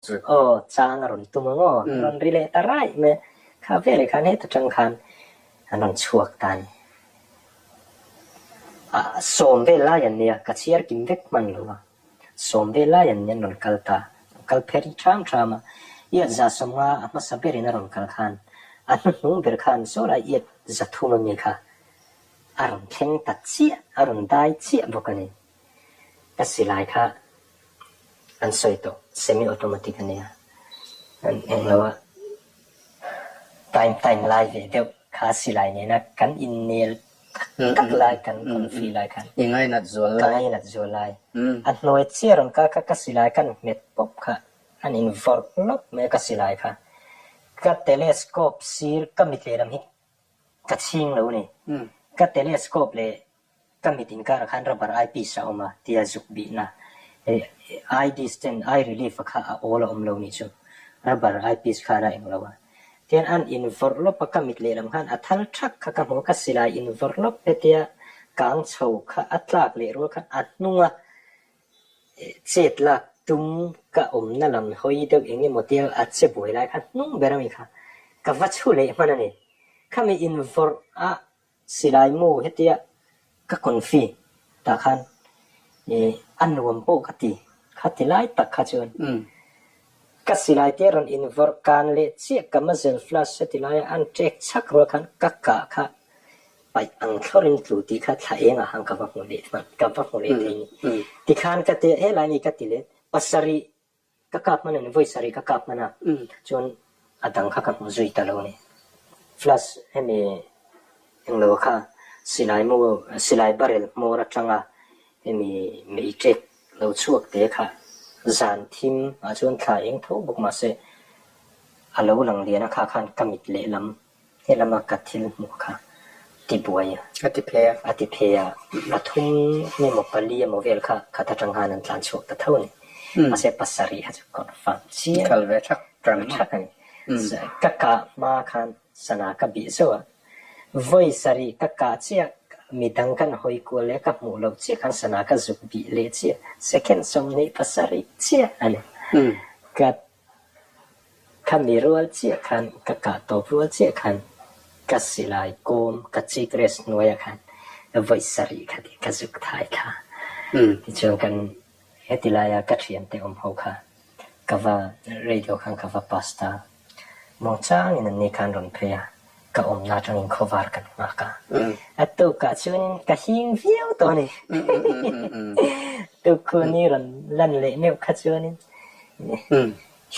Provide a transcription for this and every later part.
Chu. Aw, chang a rawn tum ang aw, a rawn ri leh ta raih mai a. Kha veleh khan heta tang khan an rawn chhuak ta a ni. Ah, sawm vel lai an nia, ka chhiar kim vek hman lo a. Sawm vel lai an nia an rawn kal ta, an kal pher ṭham ṭham a. Iat 150 a hmasa berin a rawn kal khan, a hnuhnung ber khan saw lai iat 300 a mi kha a rawn thleng ta chiah, a rawn dai chiah bawk a ni. Ka silai kha an sawi tawh, semi automatic a nia, an englo a time time lai ve deuh kha silai nena kan innel tak tak lai kan confi lai khan I ngainat zual ka ngainat zual lai. A hnuai chiah rawn kal kha ka silai khan hmet pawp kha an invawrh lawp mai a ka silai kha. Ka telescope sir ka mit lehlam hi ka chhing lo a ni. Ka telescope leh Ka mit inkarah khan rubber eyepiece a awm a tia zuk bihna eye distance, eye relief a kha a awl a awm lo nih chu rubber eyepiece khan a eng lo a. Tihian an invawrh lawp a ka mit lehlam khan a thal thak kha ka hmu a, ka silai invawrh lawp hetia kang chho kha a tlak leh rual khan a hnunga chet lak tum ka awmna lam hawi deuh eng emaw tia a che buai lai kha hnung ber ami kha ka va chhu leh hman a ni. Khami invawrh a Silai mu hetia ka confi tah khan ih a nuam pawh ka ti, kha ti lai tak kha chuan ka silai te rawn invawrh kan leh chiah ka muzzle flash heti laia an ṭek chhak rual khan ka kah kha paih ang thlawrin tlu tih kha thla engah khan ka va hmu leh hman, ka va hmu leh thei ni. Tikhan ka ti a, helai mi ka ti leh pasarih Ka kap hman a ni, vawi sarih ka kap hman a, chuan a dang kha ka hmu zui ta lo a ni. Flash hemi englo kha silai mu silai barrel hmawr atanga hemi mei ṭek lo chhuak te kha zan thim ah chuan thla eng tho bawk mahse a lo lang lian a kha khan ka mit lehlam He lama ka thil hmuh kha ti buai a. A ti phe a. A ti phe a. Pathum emaw pali emaw vel kha khat atang khan an tlan chhuak ta tho a ni. Mahse pasarih kha chu confirm chiang. Kal ve thak tan maw? Thak a ni. Ka kah hma khan sana ka bih zauh a. Vawi sarih ka kah chiah midang kan hawi kual leh ka hmuh loh chiah khan sana ka zuk bih leh chiah. Second 27 chiah a ni. Ka Khami rual chiah khan ka kah tawp rual chiah khan ka silai kawm ka cheek rest hnuaiah khan vawi sarih kha tih ka zuk thai kha. Tichuan kan heti laia ka thiante awm ho kha ka va radio khan ka va pass ta. Muangchangin anni khan rawn phei a, ka awmna atangin khawvar kan nghak a. A tukah chuanin ka hing viau tawh a ni. Tukhuni rawn lan leh meuh kha chuanin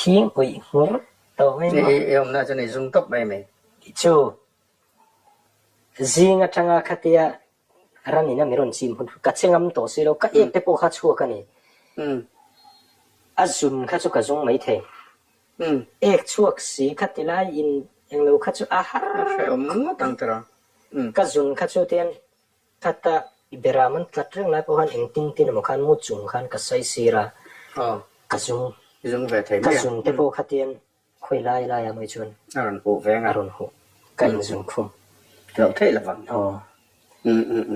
hing uih nghur tawh mai maw. I awmna chuan i zum tawp mai mai. Chu zing atanga khatia ran in a mi rawn chim hun ka che ngam tawh si lo, ka ek te pawh kha chhuak a ni. A zun kha chu ka zung mai thei. Ek chhuak si kha ti lai in englo kha chu a har ngawt ang tira. Ka zun kha chu tian khata beram an tlat reng lai pawh khan engtin tin emaw khan mu chung khan ka sawi sir a, ka zung ka zun te pawh kha tian Khawi lai lai a mawi chuan a rawn huh veng a. A rawn huh. Ka inzun khum. Loh theih lo vang. Aw.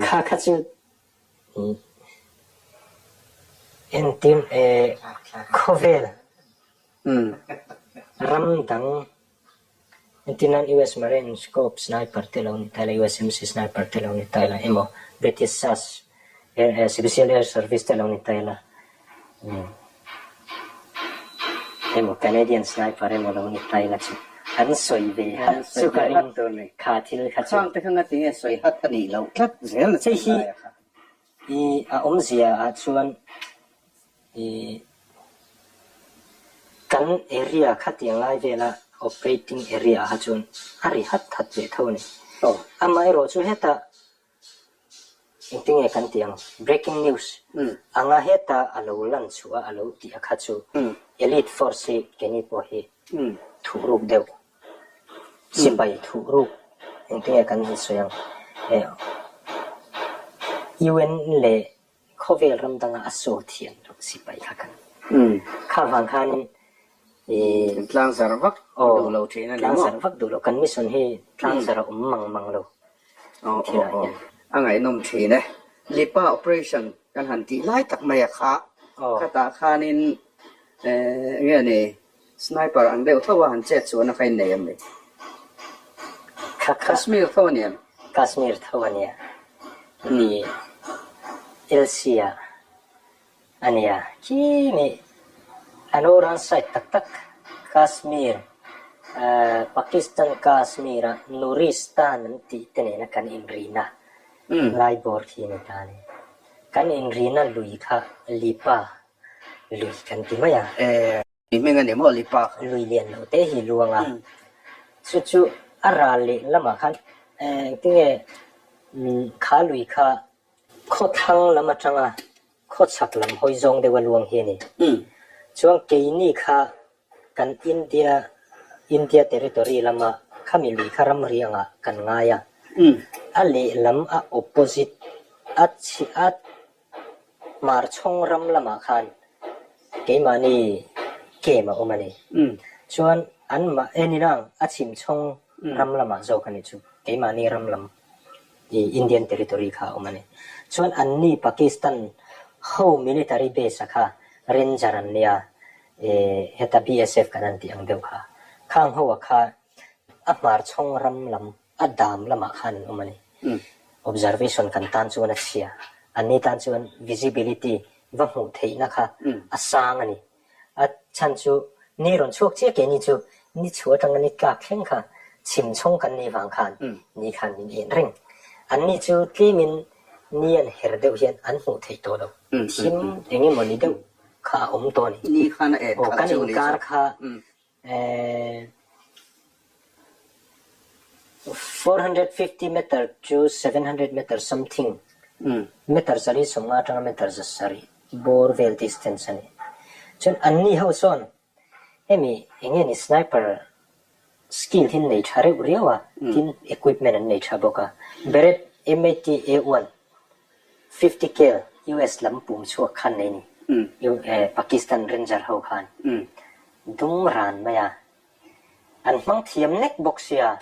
Kha kha chu entir khawvel ram dang entir nan US Marines Corps sniper te lo ni ta ila, USMC sniper te lo ni ta ila emaw British SAS Special Air Service te lo ni ta ila Emaw Canadian sniper emaw lo ni ta ila chu an sawi ve hat chu ka ring kha thil kha chu. Khang te kha ngati nge sawi hat a nih loh tlat zel na Hei hi i a awmzia ah chuan i kan area khatiang lai vela operating area ah kha chuan a ri hat hat ve tho a ni. Amaherawh chu hetah Engtinge kan tih ang? Breaking news anga heta a lo lan chhuah a, a lo tih a kha chu Elite Force hi keini pawh hi thuhruk deuh, sipai thuhruk engtinge kan han sawi ang? UN leh Khawvel ram danga a saw thiam loh sipai kha kan kha vang khanin ih Tlangzar vak duh lo thin a ni maw? Tlangzar vak duh lo kan mission hi tlangzar a awm mang mang lo thil ah hian. A ngaihnawm thin e. Lipa operation kan han tih lai tak mai a kha. Khatah khanin enge ni? Sniper ang deuh tho a han chet chuan a kha in nei em ni? Kha kha. Kashmir tho a ni em? Kashmir tho a nia. Ni LC ah a nia. Khi mi an awrang side tak tak Kashmir, Pakistan Kashmir a Nuristan an tih te nena kan inrina lai bawr khi a ni ta a ni. Kan inrina lui kha Lipa Lui kan ti mai a. E, i hming a ni maw Lipa kha? Lui lian lo te hi luang a. Chu chu a ral leh lamah khan engtinge kha lui kha khawthlang lam atanga khawchhak lam hawi zawng deuh a luang hi a ni. Chuan keini kha kan India India territory lama khami lui kha ramri angah kan ngai a. A lehlam a opposite a a Hmarchhawng ram lamah khan keimahni camp a awm a ni. Chuan an mah eninang a chhimchhawng ram lamah zawk a ni chu keimahni ram lam i Indian territory kha a awm a ni. Chuan anni Pakistan ho military base a kha ranger an nia heta BSF kan han tih ang deuh kha. Khang ho a kha a hmarchhawng ram lam A dam lamah khan an awm a ni. Observation kan tan chuan a chhia. Anni tan chuan visibility va hmuh theihna kha a sang a ni. A chhan chu ni rawn chhuak chiah keini chu ni chhuah atanga ni tlak thleng kha chhim chhawng kan nih vang khan ni khan min en reng. Anni chu tlemin ni an her deuh hian an hmuh theih tawh lo. Thim eng emaw ni deuh kha a awm tawh a ni. Ni khan a en khalh Kan inkar kha 450 meter to 700 meter something meter zali sawmnga atanga meter zasarih bawr vel distance a ni. Chuan anni ho chuan hemi eng nge ni sniper skill hi an nei tha reuh riau a, tin equipment an nei tha bawk a. Barrett M80 A1 50 cal US lam pum chhuak khan nei ni Pakistan Ranger ho khan dung ran mai a, an hmang thiam nek bawk sia,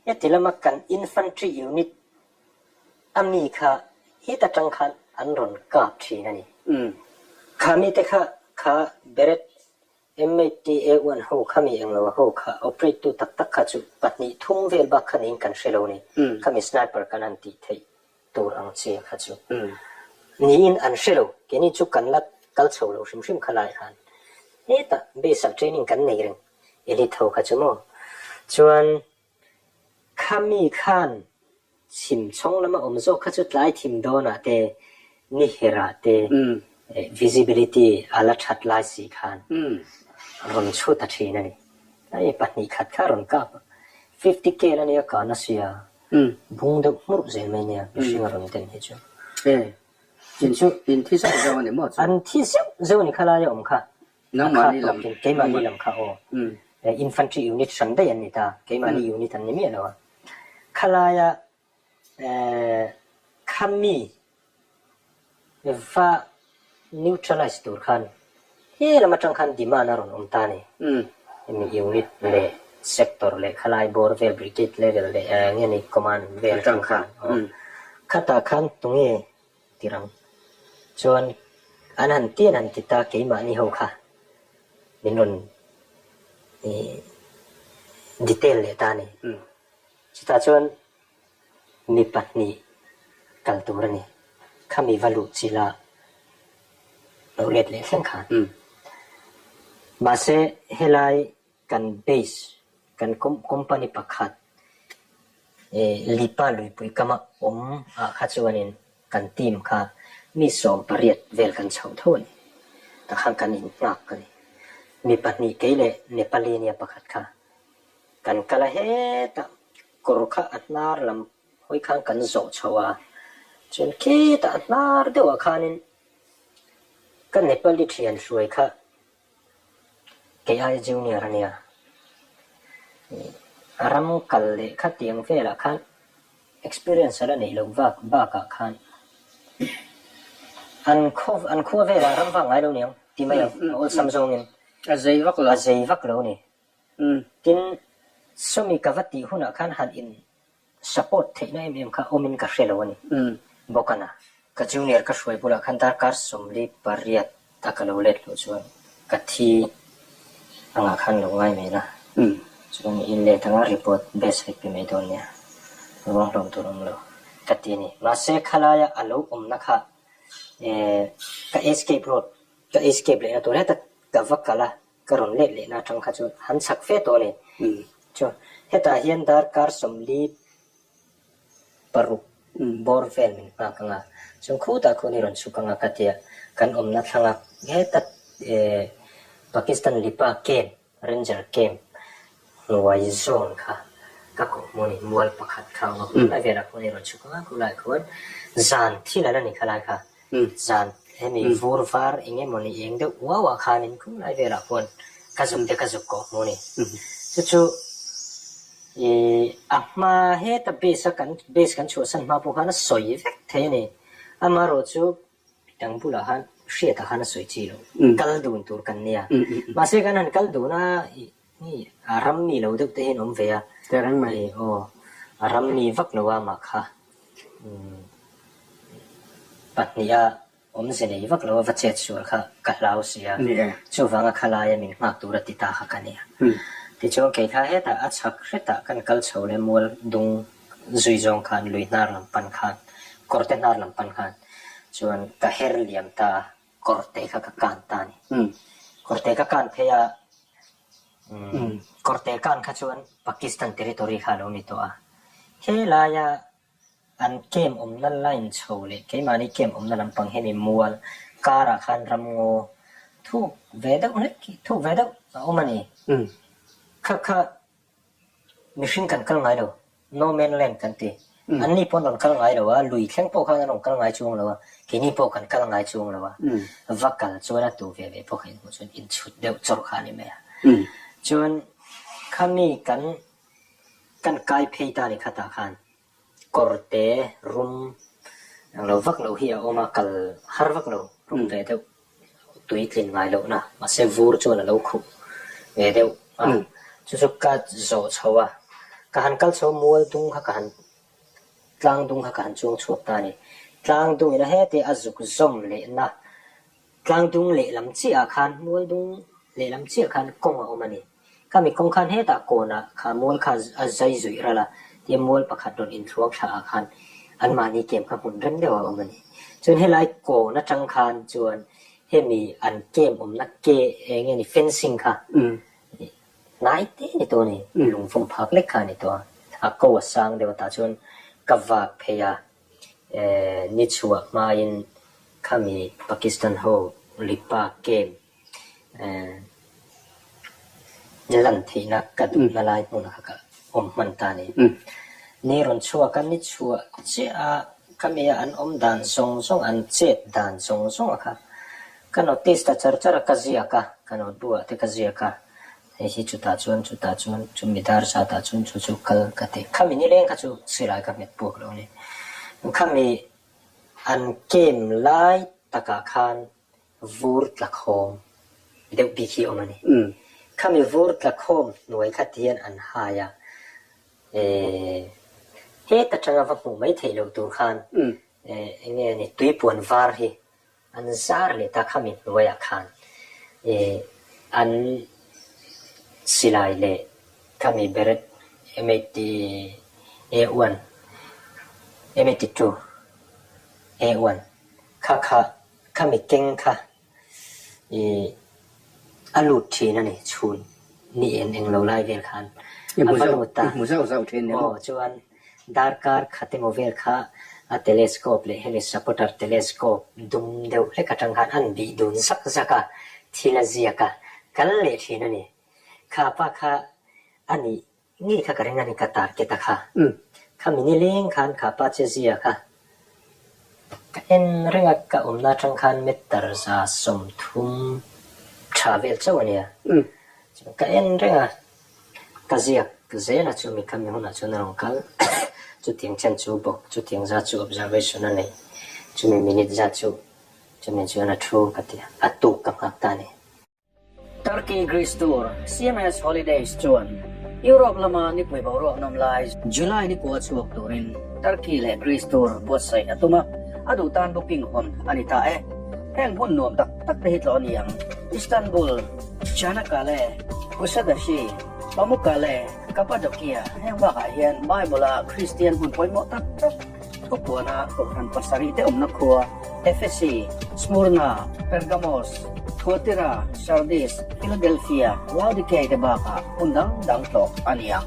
heti lama kan infantry unit a mi kha heta tang khan an rawn kap thin a ni. Kha mite kha kha Barrett M8 A1 ho kha mi englo ho kha operate tu tak tak kha chu pahnih thum vel bak kha niin kan hre lo ni. Khami sniper kan han tih theih tur ang che kha chu niin an hre lo. Keini chu kan la kal chho lo hrim hrim kha lai khan hetah base ah training kan nei reng elite ho kha chu maw. Chuan Khami khan chhim chhawng lama awm zawk kha chu tlai thim dawnah te, ni herah te visibility a la that lai si khan rawn chhut a thin a ni. Hei pahnih khat kha rawn kap a, 50 kel a nia ka na sia, bung deuh hmurh zel mai nia mihring a rawn den hi chu. In thi zeuh zeuh a ni maw chu? An thi zeuh zeuh a ni kha laia awm kha. Nangmahni lam. Keimahni lam kha aw. Infantry unit hran daih an ni ta. Keimahni unit an ni miah lo a. Khalaia khami va neutralize tur khan he lam atang khan demand a rawn awm ta a ni. Hemi unit leh sector leh khalai bawr vel brigade level leh nge ni command vel atang khan. Khatah khan tunge Tirang chuan an han ti an han ti ta keimahni ho kha min rawn detail leh ta a ni. Chutah chuan mi pahnih kal tur a ni. Khami va luh chila lo let leh thleng khan. Mahse helai Kan base, kan company pakhat Lipa luipui kama awm ah kha chuanin kan team kha mi 18 vel kan chhoh tho a ni. Tah khan kan innghak a ni. Mi pahnih kei leh Nepali nia pakhat kha kan kal a hetah kawr kha a hnar lam hawi khan kan zawh chho a, chuan khetah a hnar deuhah khanin ka Nepali thian hruai kha Kei ai junior a nia. Ram kal leh khatiang velah khan experience a la neih loh vak bakah khan an khaw an khua velah ram vak ngai lo niang ti mai ang a awlsam zawngin a zei vak lo a zei vak lo ni. Tin sawmi ka va tih hunah khan han in Support theihna em em kha awmin ka hre lo a ni. Bawkana, ka junior ka hruai bulah khan darkar 48 a ka lo let loh chuan ka thi. Angah khan lo ngai mai la. Chuan i let anga report best vek pe mai dawn nia. Ruang hlawm tur awm lo ka ti a ni. Mahse khalaia a lo awmna kha ka escape road ka escape lehna tur heta ka va kal a, ka rawn let lehna atang kha chuan han chak fe tawh a ni. Chuan hetah hian darkar 40 bawr vel min nghak anga, chuan khutah khuan i rawn chhuk anga ka tia, kan awmna thlanga heta Pakistan Lipa camp, Ranger camp hnuai zawn kha ka kawh hmu a ni, mual pakhat kha a awm a, khulai velah khuan i rawn chhuk anga, khulai khuan zan thil a la ni khalai kha, zan hemi vur var eng emawni eng deuh uau ah khanin khulai velah khuan ka zuk te ka zuk kawh hmu a ni. Chu chu Ih, a hma heta base a kan base kan chhuahsan hma pawh khan a sawi vek thei a ni. Amaherawh chu dang bulah khan hriatah khan a sawi chi lo. Kal dun tur kan nia. Mahse kan han kal dun a, ih, ni a ram mi lo deuh te hian awm ve a. Tehreng mai. Ih, aw, a ram mi vak lo a mah kha. Umm, pahniha Awmze nei vak lo a va chet sual kha ka hlau si a, chuvanga khalaia min nghak tur a ti ta kha ka nia. Tichuan kei kha hetah a chhak hretah kan kal chho leh mual dung zui zawng khan lui hnar lam pan khan, kawrte hnar lam pan khan chuan ka her liam ta a, kawrte kha ka kan ta a ni. Kawrte ka kan phei a, kawrte kan kha chuan Pakistan territory kha a lo ni tawh a, helaia An camp awmna line chho leh keimahni camp awmna lampang hemi mual karah khan ramngaw thuk ve deuh hlek hi thuk ve deuh a awm a ni. Kha kha mihring kan kal ngai lo, no man land kan ti. Anni pawh an rawn kal ngai lo a, lui thleng pawh khan an rawn kal ngai chuang lo a, keini pawh kan kal ngai chuang lo a. Va kal chuan a tu ve ve pawh kha inhmuh chuan inchhut deuh chawrh kha a ni mai a. Chuan khami kan Kan kai phei ta ni khatah khan kawrte rum ang lo vak lo hi a awm a, kal har vak lo rum ve deuh tui tlin ngai lohna mahse vur chuan a lo khuh ve deuh a, chu chu ka zawh chho a, ka han kal chho mual dung kha ka han tlang dung kha ka han chuang chhuak ta a ni, tlang dungin a heti a zuk zawm lehna Tlang dung lehlam chiahah khan mual dung lehlam chiah khan kawng a awm a ni. Khami kawng khan hetah kawnah kha mual kha a zai zuih ral a, tia mual pakhat rawn inthluang thlaah khan anmahni kem kha hmun rem deuh a awm a ni. Chuan helai kawn atang khan chuan hemi an kem awmna ke eng nge ni fencing kha hnai te ni tawh a ni, lungvawm phak lek kha a ni tawh a, a ko a sang deuh a tah chuan ka vak phei a. Ni chhuah hmain khami Pakistan ho Lipa camp lan theihna ka duhna lai hmun kha ka awm hman ta a ni. Ni rawn chhuak a, ni chhuah chiah a khami a an awm dan zawng zawng, an chet dan zawng zawng a kha ka notice ta char char a, ka ziak a, ka notebook ah te ka ziak a. Hei hi chutah chuan chutah chuan chumi dar zatah chuan chu chu kal ka ti. Khami nileng kha chu silai ka hmet puak lo a ni. Khami an kem lai takah khan vur tla khawm deuh bik hi a awm a ni. Khami vur tla khawm hnuai kha ti hian an hai a, heta tanga va hmuh mai theih loh tur khan eng nge ni tuipuan var hi An zar leh ta khami hnuaiah khan an silai leh khami Beret M 80 A1, M 82 A1 kha kha khami keng kha a lut thin a ni chhun ni en eng lo lai vel khan a va lut a. Aw chuan Darkar khat emaw vel kha a telescope leh hemi supporter telescope dum deuh hlek atang khan an bih dun zak zak a, thil a ziak a, kal leh thin a ni. Kha pa kha a nih ngei kha ka ring a ni ka target a kha. Kha mini leng khan kha pa che zia kha ka en reng a, ka awmna atang khan meter 130 tha vel chauh a nia. Ka en reng a. Ka ziak zel a chumi kha mi hunah chuan a rawn kal. Chutiang chen chu bawk, chutiang zat chu observation a nei. Chumi minute zat chu chumi chuan a thu ka ti a, a tuk ka nghak ta a ni. Turkey Greece Tour, CMS Holidays chuan Europe lama nipui boruak nawm lai July nikua chhuak turin Turkey leh Greece Tour buatsaih a tum a, a duh tan booking hawn a ni ta e. Heng hmun nuam tak tak te hi tlawh a ni ang, Istanbul, Çanakkale. Kusadasi, Pamukkale, Kapadokia heng bakah hian Bible-a Kristian hmun pawimawh tak tak thupuana kohhran pasarih te awmna khua Efesi, Smurna, Pergamos, Thuatira, Sardis, Philadelphia, Laodikei te bakah hmun dang dang tlawh a ni ang.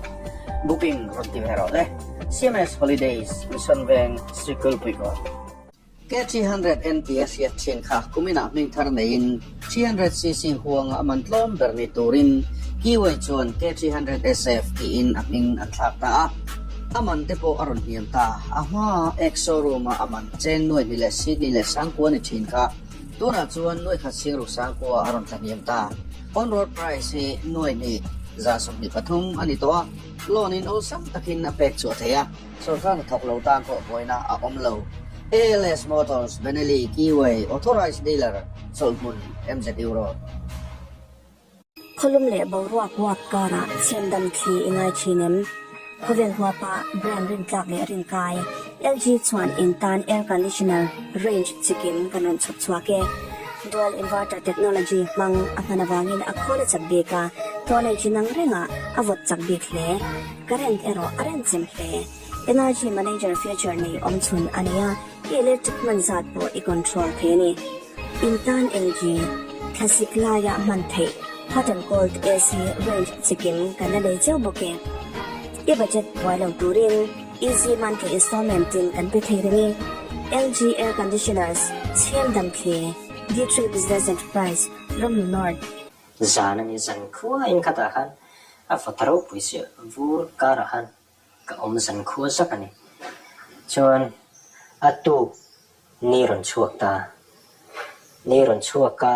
Booking rawn ti ve rawh le. CMS Holidays, Mission Veng, Sikulpuikawn. K300 N tia hriat thin kha kuminah hming thar neiin 300cc huanga a man tlawm ber ni turin Keyway chuan K300 SF tiin a hming an thlak ta a. A man te pawh a rawn hniam ta. A hmaa ex-showroom-a a man cheng nuai hnih leh Sydney leh Sangkua ni thin kha tunah chuan nuai khat Singruk Sangkua a rawn tla hniam ta. On-road price hi nuai hnih 123 a ni tawh a, loan-in awlsam takin a pek chhuah thei a. Sorkar hnathawk lo tan pawh buaina a awm lo. ALS Motors, Benelli, Keyway, Authorized Dealer, Chawlhhmun, MZU Road. Khawlum leh boruak uap karah chhiamdam thli i ngai thin em? Khawvel huapa brand rintlak leh rinkai, LG chuan in tan air conditioner range chikim kan rawn chhawp chhuak e. Dual inverter technology hmang a hman avangin a khawl a chak bik a, thaw nei chin ang rengah a vawt chak bik hle. Current erawh a rem chem hle. Energy manager feature nei awm chhun a nei a, i electric hman zat pawh i control thei a ni. In tan LG, thlasik laia hman theih, hot and cold AC range chikim kan la nei cheu bawk e. I budget buai lo turin easy monthly installment in kan pe thei reng i. LG air conditioners, chhem dam thli, D-Tree Business Enterprise, Ramnu North. Zan a ni, zan khua in khatah khan a fata ropui chiah vur karah khan ka awm zan khua zak a ni. Chuan a tuk ni rawn chhuak ta, ni rawn chhuak a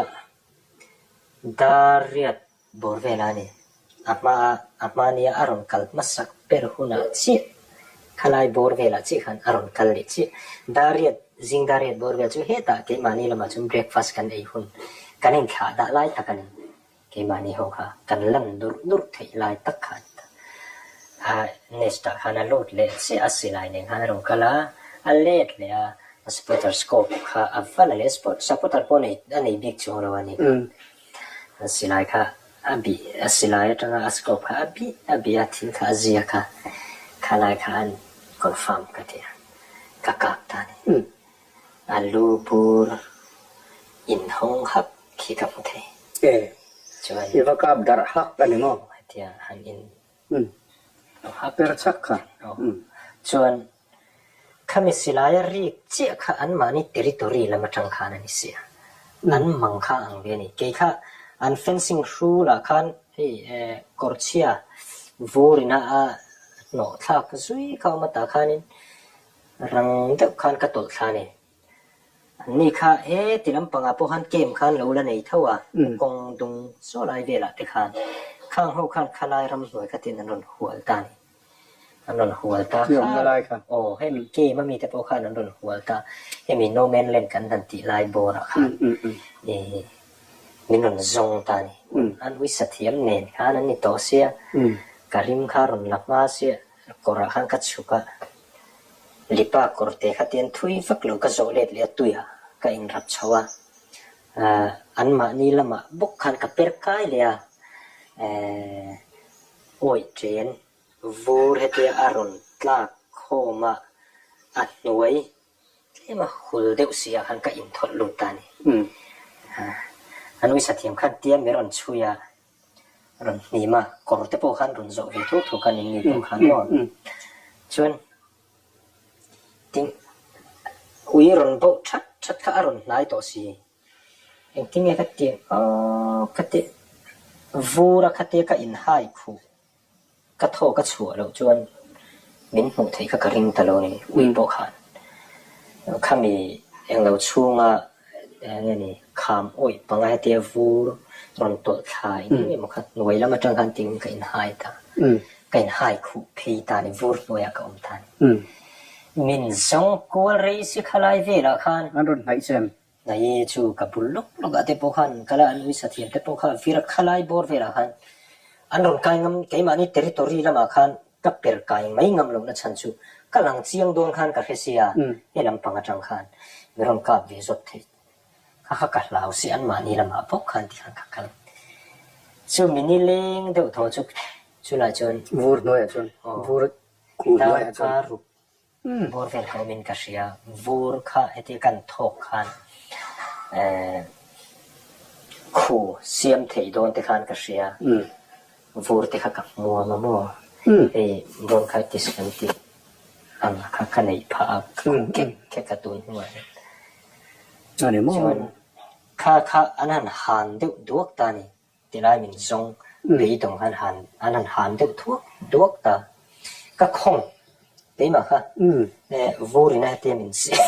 dar riat bawr vel a ni. A hma a hma nia a rawn kal hmasak ber hunah chiah khalai bawr velah chiah khan a rawn kal leh chiah. Dar riat zing dar riat bawr vel chu hetah keimahni lamah chuan breakfast kan ei hun kan inthlah dah lai tak a ni. Keimahni ho kha kan lan durh durh theih lai tak kha a ni ta. A nest ah khan a lut leh chiah a silai nen khan a rawn kal a, a let leh a, a spotter scope kha a va la leh a, spotter pawh a nei bik chuang lo a ni. A silai kha a bih, a silai atanga a scope kha a bih a bih a, thil kha a ziak a, khalai kha an confirm ka ti a, ka kap ta a ni. A lu bur inhawng hak khi ka hmu thei. E, Chuan i va kap darh hak a ni maw? Hetia han in A per chak kha. Chuan khami silaia rik chiah kha anmahni territory lam atang khan a ni si a, an mang kha ang ve a ni. Kei kha an fencing hrulah khan hei kawrchhia vur ina a hnawh thlak zui kha awm a tah khanin rang deuh khan ka tawlh thla a ni. Anni kha heti lampangah pawh khan camp khan lo la nei tho a, kawng dung saw lai velah te khan khang ho khan khalai ramhnuai kha tin an rawn hual ta a ni. An rawn hual ta kha, aw hemi camp ami te pawh khan an rawn hual ta, hemi no man land kan han tih lai bawrah khan ih min rawn zawng ta a ni. An uisa thiam nen khan an ni tawh sia, ka rim kha rawn la hma sia, kawrah khan ka chhuk a. Lipa kawr te kha tian thui vak lo ka zawh let leh a tuiah ka inrap chho a, anmahni lamah bawk khan ka per kai leh a, awih chen vur hetia a rawn tlak khawm a, a hnuai tlem a hul deuh si ah khan ka inthawlh lut ta a ni. An uisa thiam khan tiam i rawn chhui a, rawn hnim a, kawr te pawh khan rawn zawh ve thuk thuk a ni mi pawh khan maw. Chuan tin ui rawn bauh that that kha a rawn hnai tawh si. Engtin nge ka tih aww ka tih vur a khatia ka inhai khuh Ka thaw ka chhuah loh chuan min hmuh theih kha ka ring ta lo ni, ui pawh khan khami englo chhunga eng nge ni kham awih panga hetia vur rawn tawlh thla in eng emaw kha hnuai lam atang khan tiin ka inhai ta, ka inhai khuh phei ta ni, vur hnuaiah ka awm ta ni. Min zawng kual rei si khalai velah khan. An rawn hnaih chem. Nai chu ka bul lawk lawk ah te pawh khan kal a, an uisa thiam te pawh kha vir khalai bawr velah khan an rawn kai ngam, keimahni territory lamah khan ka per kai mai ngam lohna chhan chu ka lang chiang dawn khan ka hre sia, he lampang atang khan mi rawn kap ve zawt thei kha kha ka hlau si anmahni lamah bawk khan ti khan ka kal. Chu mi nileng deuh thaw chu chulai chuan Vur hnuaiah chuan vur khuh hnuaiah chuan. Darkar ruk bawr vel kha awmin ka hria. Vur kha hetia kan thawk khan khu siam theih dawn te khan ka hria. Vur te kha ka hmuam a maw? Hei bronchitis kan tih ang kha ka neih phah a, ka khuh kek kek a tun hnuah hian. Chuan kha kha an han han deuh duak ta a ni. Tilai min zawng beidawng khan han an han han deuh thuak duak ta. Ka khawng keimah kha vur in a hetia min seh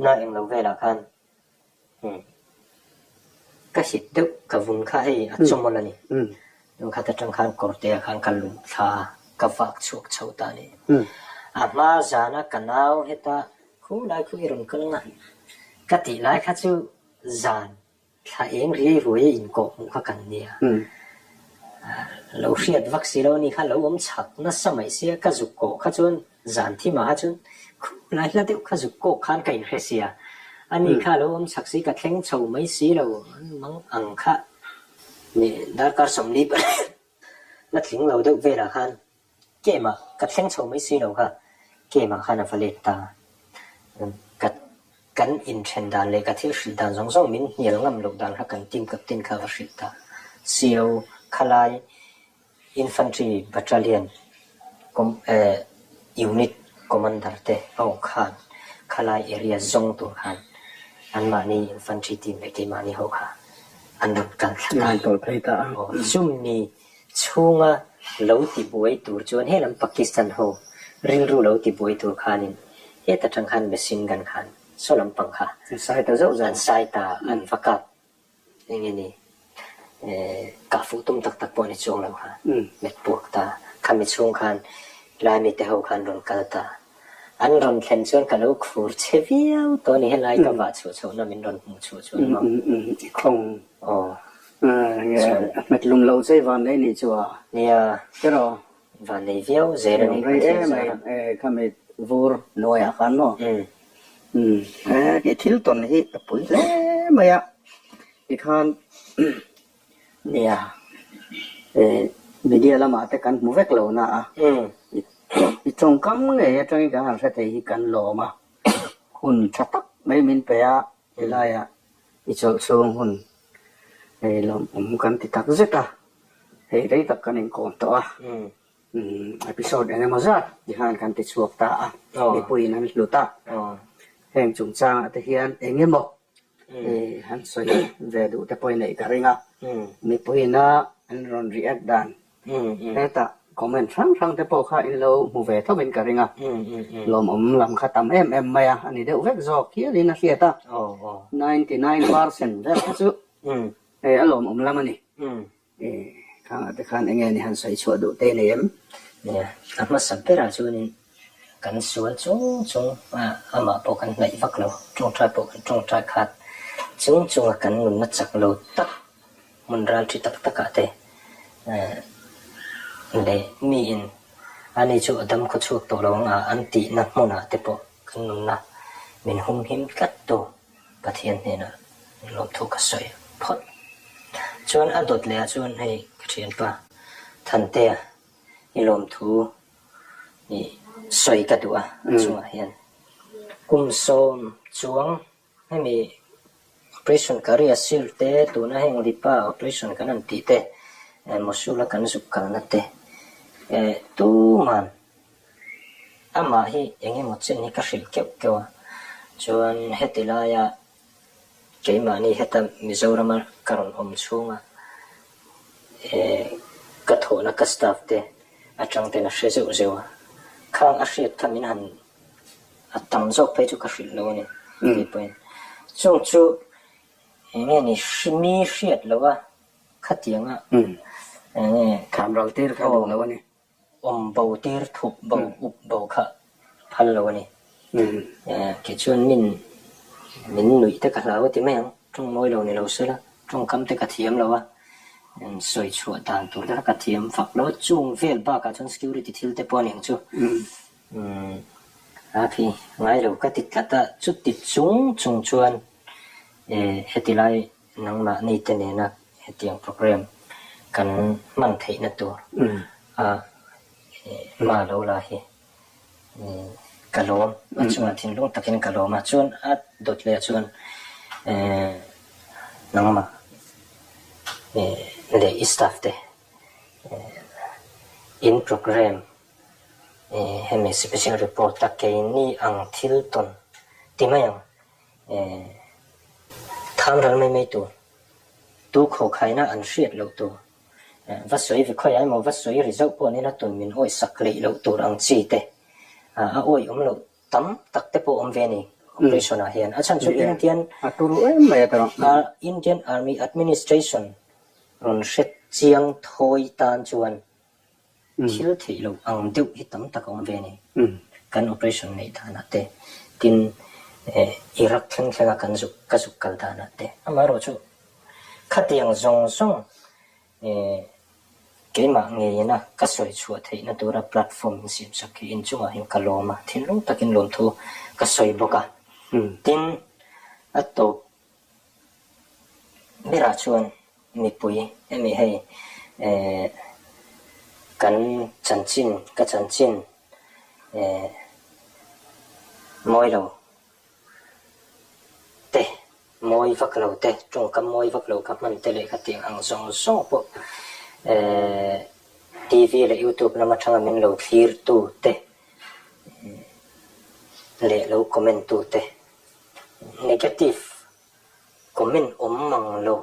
na englo velah khan ka hit deuh ka vun kha hei a chawmawl a ni. Tun khat atang khan kawrte ah khan ka luh thla ka vak chhuak chho ta a ni. A hma zana ka nau heta khulai khu i rawn kal ang a ka tih lai kha chu zan Thla eng riai ruai a inkawh hmuh kha kan nia. Lo hriat vak si lo ni kha lo awm chhak nasa mai sia ka zuk kawh kha chuan zan thi mah kha chuan khup lai hla deuh kha zuk kawk khan ka inhre sia. Ani kha lo awm chhak si ka thleng chho mai si lo an mang ang kha ni darkar 40 la tling lo deuh velah khan Kemah ka thleng chho mai si lo kha, kemah khan a va let ta. Ka kan inthen dan leh ka thil hrilh dan zawng zawng min hnial ngam loh dan kha kan team captain kha a va hrilh ta. CO Khalai Infantry Battalion Unit Commander te ho khan Khalai area zawng tur khan anmahni Infantry team leh keimahni ho kha an rawn kal thla ta. Chumi Chhunga lo ti buai tur chuan helam Pakistan ho rilru lo ti buai tur khanin heta tang khan machine gun khan saw lampang kha An sai ta zauh zauh. An sai ta, an va kap eng nge ni kah fuh tum tak tak pawh ni chuang lo kha met puak ta. Khami chhung khan Laimi te ho khan rawn kal ta. An rawn thlen chuan ka lo khur che viau tawh a ni helai ka vah chhuah chhohna min rawn hmuh chhuah chuan maw. I khawng. Aw. Nge hmet lum lo che van nei nih chu a. Nia. Tiraw. Van nei viau zel a ni. Rei em mai khami vur hnuaiah khan maw. I thil tawn hi a pui hle mai a tikhan Nia, media lamah te kan hmu vek lo na a, i tawngkam ngei atangin kan han hre thei hi kan lawm a, hun tha tak mai min pe a, helaiah i chawlh chhung hun hei lawmawm kan ti tak zet a, hei rei tak kan inkawm tawh a, episode eng emaw zat ti khan kan ti chhuak ta a, mipuiin an hlut a, heng chungchangah te hian eng emaw Han sawi ve duh te pawhin neih ka ring a, mipuiina an rawn react dan hetah comment hrang hrang te pawh kha in lo hmu ve thovin ka ring a, lawmawm lam kha tam em em mai a, a ni deuh vek zawk hialin a hriat a, 99% vel kha chu hei a lawmawm lam a ni. Khangah te khan enge ni han sawi chhuah duh te nei em? Nia, a hmasa berah chuanin kan sual chung chung a, amah pawh kan hnaih vak lo, tawngtai pawh kan tawngtai khat chung chunga kan nunna chak lo tak hmun ral thi tak takah te leh miin ani chu a dam khaw chhuak tawh lo ang a an tihna hmunah te pawh kan nunna min humhim tlat tu. Pathian hnenah lawmthu ka sawi phawt. Chuan a dawt leh ah chuan hei ka thianpa Thantea i lawmthu i sawi ka duh a, a chungah hian kum 10 chuang hemi operation Career Shield te tuna heng Lipa operation kan han tih te Mosul a kan zuk kalna te tuman Amah hi eng emaw chen hi ka hrilh keuh keuh a, chuan heti laia keimahni heta Mizorama ka rawn awm chhunga ka thawhna ka staff te atang ten a hre zeuh zeuh a, khang a hriat kha min han a tam zawk phei chu ka hrilh lo a ni tih pawhin chung chu eng nge ni mi hriat loh a khatianga eng nge Thlam ral tir kha duh lo a ni. Awm bo tir thup bo up bo kha phal lo a ni. Kei chuan min min nuih te ka hlau a ti mai ang. Tawng mawi lo ni lo se la, tawngkam te ka thiam lo a, sawi chhuah dan tur te kha ka thiam fak lo a, chung vel bakah chuan security thil te pawh a ni ang chu. A khi ngai lo ka ti tlat a, chuti chung chung chuan heti lai nangmahni te nena hetiang program. kan hman theihna tur a hma lo la hi ka lawm a chungah thinlung takin ka lawm a, chuan a dawt leh chuan nangmah leh i staff te in programme hemi special report a keini ang thil tawn ti mai ang Tham ral mai mai tur, tu khawkhaina an hriat loh tur, va sawi ve khawiah emaw va sawi ri zauh pawh nila tun min awih sak leh loh tur ang chi te, a awih awm loh tam tak te pawh awm ve a ni operation ah hian. A chhan chu Indian Indian Army Administration rawn hre chiang thawi tan chuan Thil theih loh ang deuh hi tam tak a awm ve a ni. Kan operation neih danah te, tin Iraq thleng thlenga kan zuk ka zuk kal danah te. Amaherawhchu khatiang zawng zawng keimah ngeina ka sawi chhuah theihna tura platform in siam sak hi inchungah hian ka lawm a, thinlung takin lawmthu ka sawi bawk a. Tin, a tawp Berah chuan mipui hemi hei eh kan chanchin ka chanchin eh mawi lo te mawi vak lo te tawngkam mawi vak lo ka hman te leh ka tih ang zawng zawng pawh eh TV leh YouTube lam atanga min lo thlir tu te leh lo comment tu te. Negative comment awm mang lo,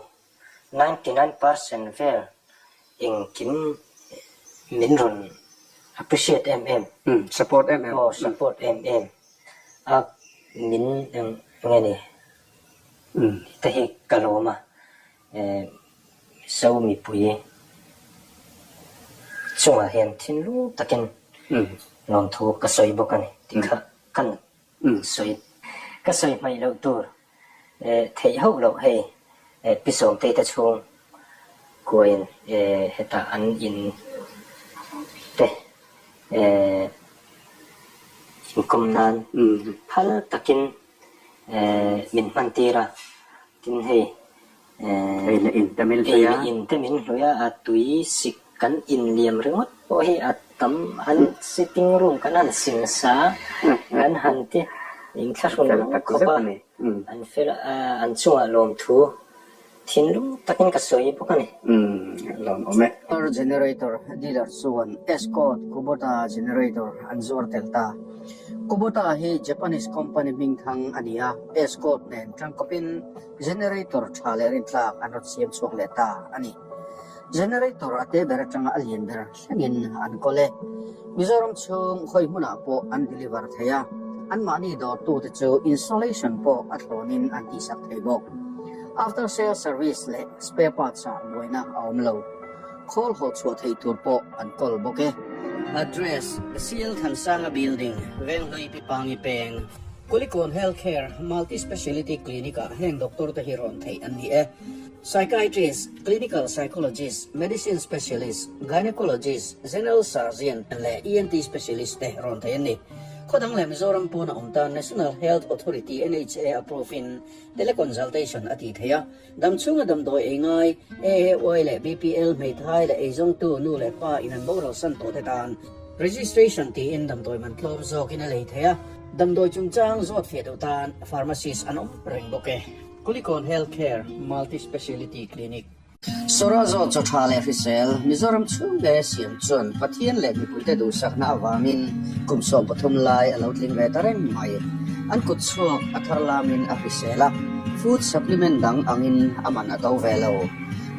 99% vel engkim min rawn appreciate em em. Support em em. Aw support em em a min eng nge ni te hi ka lawm a, Mizo mipui chungah hian thinlung takin lawmthu ka sawi bawk a ni tih kha kan Sawi ka sawi hmaih loh tur theih hauh loh hei Pi Sawmtei te chhung kuain hetah an in te inkawm nan phal takin min hman tir a, tin hei Ei leh in te min hlui a. Ei leh in te min hlui a, a tui sik kan inliam ringawt pawh hi a tam an sitting room kan han singsa kan han ti inthlahrun khawp a, an fel a, an chungah lawmthu thinlung takin ka sawi bawk a ni. Lawmawm e. Power generator dealer chuan Escort Kubota generator an zuar tel ta. Kubota hi Japanese company hmingthang a ni a, Escort nen tangkawpin Generator tha leh rintlak an rawn siam chhuak leh ta a ni. Generator a te ber atanga a lian ber thlengin an kawl e. Mizoram chhung khawi hmunah pawh an deliver thei a, anmahni dawrtute chu installation pawh a thlawnin an tihsak thei bawk. After sale service leh spare parts ah buaina a awm lo. Khawl haw chhuah theih tur pawh an kawl bawk e. Address, CL Thansanga Building, Venghlui Pipangi Peng. Kulikawn Health Care Multi Speciality Clinic ah heng doctor te hi rawn theih an ni e. Psychiatrist, Clinical Psychologist, Medicine Specialist, Gynecologist, General Surgeon leh ENT Specialist te rawn theih an ni. Khawdang leh Mizoram pawna awm tan National Health Authority, NHA, approve in teleconsultation a tih theih a. Damchhunga damdawi ei ngai, AAY leh BPL hmeithai leh eizawngtu nu leh pa in an boral san tawh te tan registration tiin damdawi man tlawm zawkin a lei thei a, damdawi chungchang zawt fiah deuh tan pharmacist an awm reng bawk e. Kulikawn Health Care Multi Speciality Clinic. Sawrazo chaw tha leh hrisel Mizoram chhung te siam chuan Pathian leh mipuite duhsakna avangin kum 13 lai a lo tling ve ta reng mai. An kut chhuak a thar lamin a hrisel a, food supplement dang angin a man a to ve lo.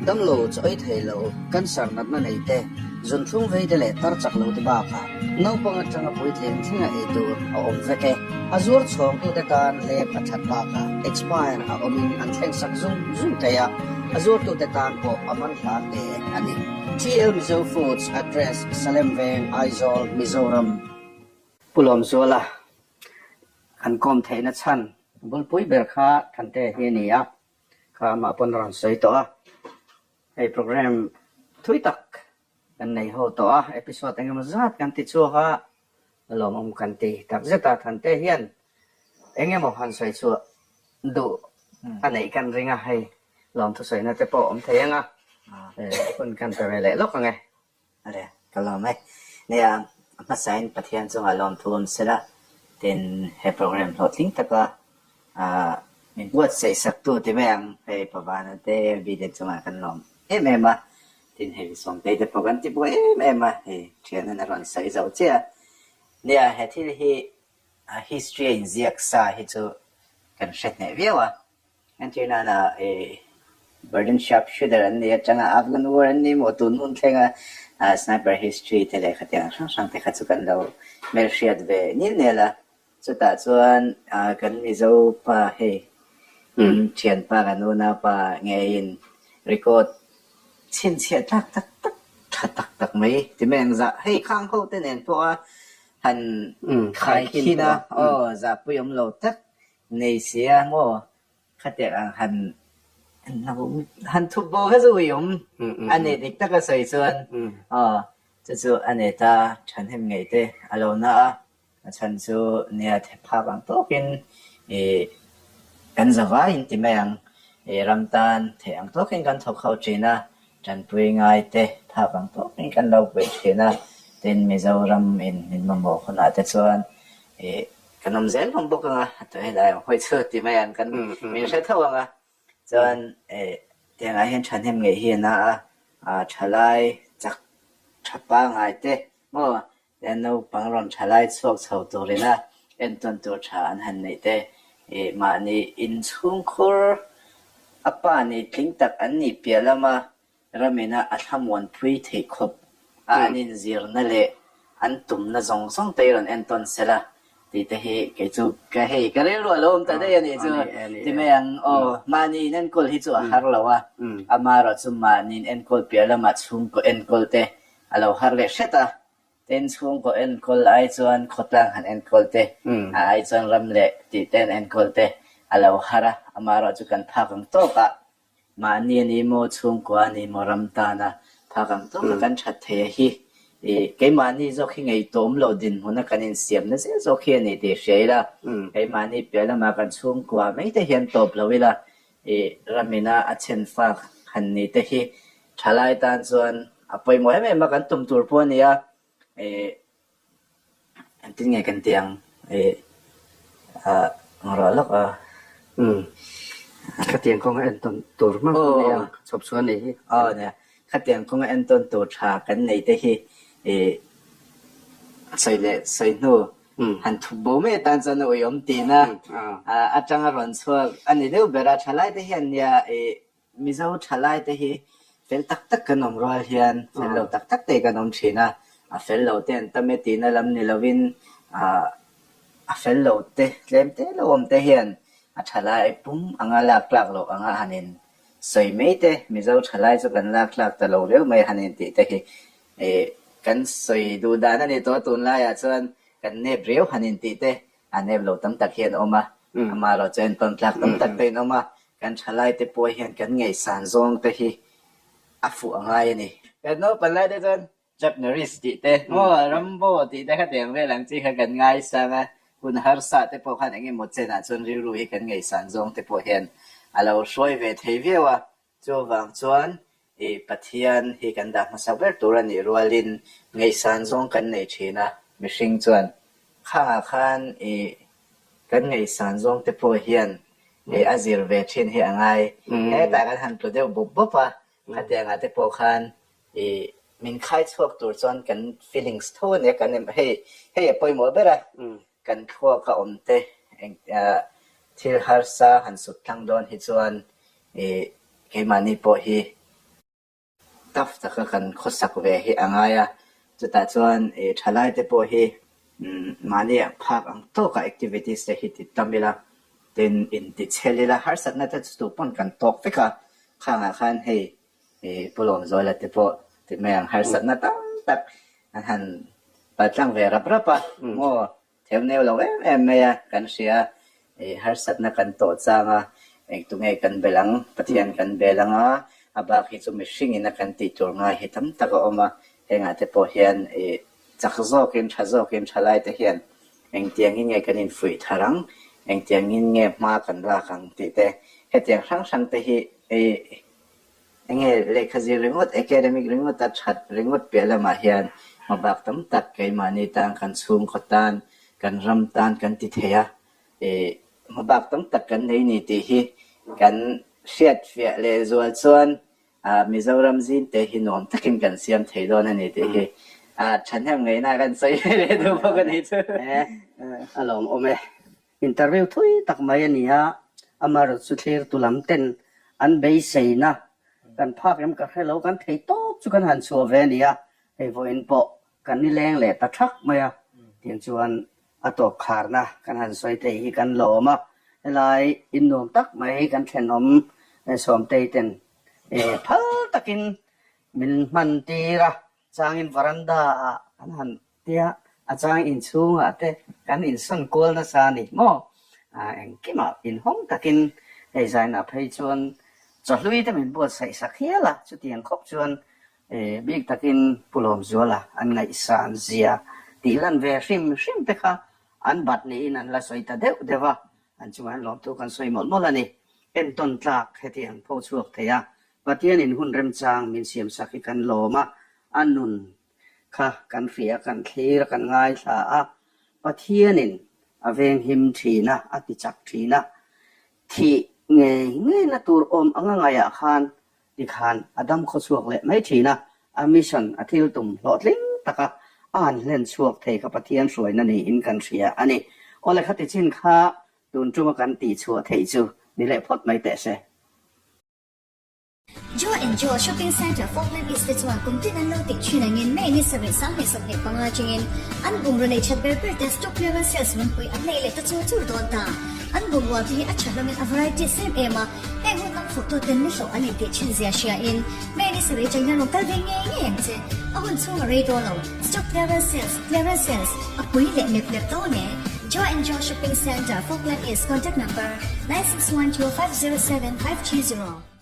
Damlo chaw ei thei lo, cancer natna nei te, zunthlum vei te leh tar chak lo te bakah naupang atanga puitling thlenga ei tur a awm vek e. A zuar chhawngtute tan hlep a that bakah expire a awmin an thleng sak zung zung thei a, a zuartute tan pawh a man hla hle a ni. TL Mizo Foods Address, Salem Veng, Aizawl, Mizoram. Pu Lawmzuala, Kan kawm theihna chhan bulpui ber kha Thante hi a ni a, kha amah pawn a rawn sawi tawh a. Hei program thui tak kan nei ho tawh a, episode engemaw zat kan ti chhuak a, lawmawm kan ti takzet a, Thante hian engemaw han sawi chhuah duh a neih kan ring a, hei lawmthu sawina te pawh awm thei ang a. Hun kan pe ve leh lawk ang e. Are, ka lawm e. Nia, a hmasain Pathian chungah lawmthu awm sela, tin he program hlawhtling taka min buatsaih saktu ti mai ang, hei Pavana te Bide chungah kan lawm em em a, tin hei Sawmtei te pawh kan ti buai em em a, hei thian a rawn sawi zo chiah a. Nia, he thil hi history a inziak sa hi chu kan hre hneh viau a. Entir nana Burden Sharpshooter an nih atanga Afghan War an ni maw tun hun thlenga Sniper History te leh khatiang hrang hrang te kha chu kan lo hmelhriat ve nil nel a. Chutah chuan kan Mizo pa hei kan thianpa kan unaupa ngeiin record chhinchhiah tlak tak tak tha tak tak mai ti mai ang zah hei khang ho te nen pawha han khaikhin a aw zahpui awm lo tak Nei sia maw? Khatiang ang han han thup bo kha chu ui awm a ni dik taka sawi chuan aw chu chu a nei ta thahnem ngei te a lo na a, a chhan chu nia the phak ang tawkin ih kan za vaiin ti mai ang ih ram tan theih ang tawkin kan thawk ho thin a, tanpui ngai te phak ang tawkin kan lo puih thin a, tin Mizoram in min mamawh hunah te chuan ih Kan awm zel hlawm bawk ang a, tawh helai ang hawi chu ti mai ang kan min hre tho ang a. Chuan tiangah hian thahnem ngeih hi a na a, thalai chak tha pangngai te maw naupang rawn thalai chhuak chho turina entawn tur tha an han neih te mahni inchhungkhur a pa nih tling tak an nih piah lama Ramina a thlamuanpui theih khawp a an inzirna leh an tumna zawng zawng te i rawn entawn sela tih te hi kei chu ka hei ka rilru a lo awm ta daih a nih chu ti mai ang aw. Mahni in enkawl hi chu a har lo a, amaherawh chu mahni in enkawl piah lamah chhungkaw enkawl te a lo har leh hret a, tin chhungkaw enkawl ai chuan khawtlang han enkawl te a ai chuan ram leh tih te an enkawl te a lo har a, amaherawh chu kan phak ang tawk ah Mahni a ni maw, chhungkua a ni maw, ram tana phak ang tawka kan that thei a hi keimahni zawk hi ngaihtuahawm loh dinhmuna kan insiamna zel zawk hi a ni tih hria ila, keimahni piah lamah kan chhungkua mai te hian tawp lo ila, ramina a chhen fak han ni te hi thalai tan chuan a pawimawh em em a, kan tum tur pawh a ni a. Engtin nge kan tih ang? Rawh lawk a. Umm. Khatiang kawnga entawn tur hmang kan nei ang chhawp chhuah a nih hi. Aw nia. Khatiang kawnga entawn tur tha kan nei te hi sawi leh sawi hnu han thup bo mai atan chuan a uiawm tihna atanga rawn chhuak a ni deuh ber a. Thalai te hian nia Mizo thalai te hi fel tak tak kan awm rual hian fel lo tak tak te kan awm thin a, a fel lo te an tam e tihna lam ni lovin a fel lo te tlem te lo awm te hian a thalai pum anga lak tlak loh anga han in sawi mai te, Mizo thalai chu kan lak tlak ta lo riau mai han in tih te hi kan sawi duh dan a ni tawh a tunlaiah chuan kan nep riau han in tih te a nep lo tam tak hi an awm a, amaherawh chu entawn tlak tam tak te in awm a, kan thalai te pawh hian kan ngaihsan zawng te hi a fuh a ngai a ni. Kan naupang lai te chuan Chuck Norris tih te maw Rambo tih te kha tiang vel ang chi kha kan ngaisang a, hun harsa te pawh khan eng emaw chenah chuan rilru hi kan ngaihsan zawng te pawh hian a lo hruai ve thei viau a, Chuvang chuan i Pathian hi kan dah hmasa ber tur a nih rualin ngaihsan zawng kan nei thin a, mihring chuan khangah khan i kan ngaihsan zawng te pawh hian i a zir ve thin hi a ngai. Hetah kan han tlu deuh bawp bawp a, khatiangah te pawh khan i min khai chhuak tur chuan kan feelings tho a nia, kan hei hei a pawimawh ber a, Kan thluak a awm te eng thil harsa han sut tlang dawn hi chuan keimahni pawh hi tough taka kan khawsak ve hi a ngai a, chutah chuan thalai te pawh hi mahni phak ang tawkah activities te hi ti tam ila, tin inti chhel ila harsatna te chu tupawn kan tawk vek a, khangah khan hei Pu Lawmzuala te pawh ti mai ang harsatna tam tak an han paltlang ve rap rap a, maw theu neu lo em em mai a kan hria a, harsatna kan tawh chang a, engtunge kan bel ang, Pathian kan bel ang a, a bak hi chu mihring in a kan tih tur ngai hi tam tak a awm a, hengah te pawh hian chak zawkin tha zawkin thalai te hian engtiangin nge kan infuih thar ang, engtiangin nge hma kan lak ang tih te hetiang hrang hrang te hi. Enge lehkha zir ringawt, academic ringawt a that ringawt piah lamah hian hmabak tam tak keimahni tan, kan chhungkaw tan, kan ram tan kan ti thei a. Ih hmabak tam tak kan nei ni tih hi kan hriatfiah lehzual chuan Mizoram zinte hi nuam takin kan siam thei dawn a ni tih hi thahnem ngaihna kan sawi ve leh duh bawk a ni chu. A lawmawm e. Interview thui tak mai a ni a, amaherawhchu chu thlirtu lam ten an beiseina kan phak em ka hre lo, kan thei tawp chu kan han chhuah ve a ni a, hei vawiin pawh kan nileng leh ta thak mai a, tiang chuan a tawp kharna kan han sawi thei hi kan lawm a, helai innuam tak mai kan thenawm Sawmtei ten phal takin min hman tir a, changin varanda ah kan han tia a chang inchhungah te kan insawn kual nasa a ni maw? Engkimah inhawng takin hei zainah phei chuan chawhlui te min buatsaih sak hial a, chutiang khawp chuan bik takin Pu Lawmzuala an ngaihsan zia tih lan ve hrim hrim te kha an bat niin an la sawi ta deuh deuh a, an chungah hian lawmthu kan sawi mawlh mawlh a ni. Entawn tlak hetiang pho chhuak thei a, Pathianin hun remchang min siamsak hi kan lawm a, a nun kha kan hria, kan thlir a, kan ngaithla a, Pathianin a venghim thin a, a ti chak thin a, thih ngei ngeina tur awm anga ngaiah khan tikhan a dam khawchhuak leh mai thin a, a mission, a thil tum hlawhtling taka a han hlen chhuak thei kha Pathian hruaina niin kan hria a ni. Awle khati chin kha tun tuma kan tihchhuah theih chu ni leh phawt mai teh se. Joe and Joe Shopping Centre Falkland East te chuan kum tin an lo tih thin angin May ni sarih 2025 atangin an bungraw nei that ber ber te stock clearance sales runpui an nei leh ta chur chur dawn ta. An bungrua te hi a tha hlawmin a variety sem em a, heng hun lam fuh tu ten ni hlawh an intih thin zia hria in May ni sarih atang hian rawn kal ve ngei ngei ang che. A hun chhung a rei dawn lo. Stock clearance sales, clearance sales, a pui leh mep mep dawn e. Joe and Joe Shopping Centre Falkland East Contact number, 9612 507 530.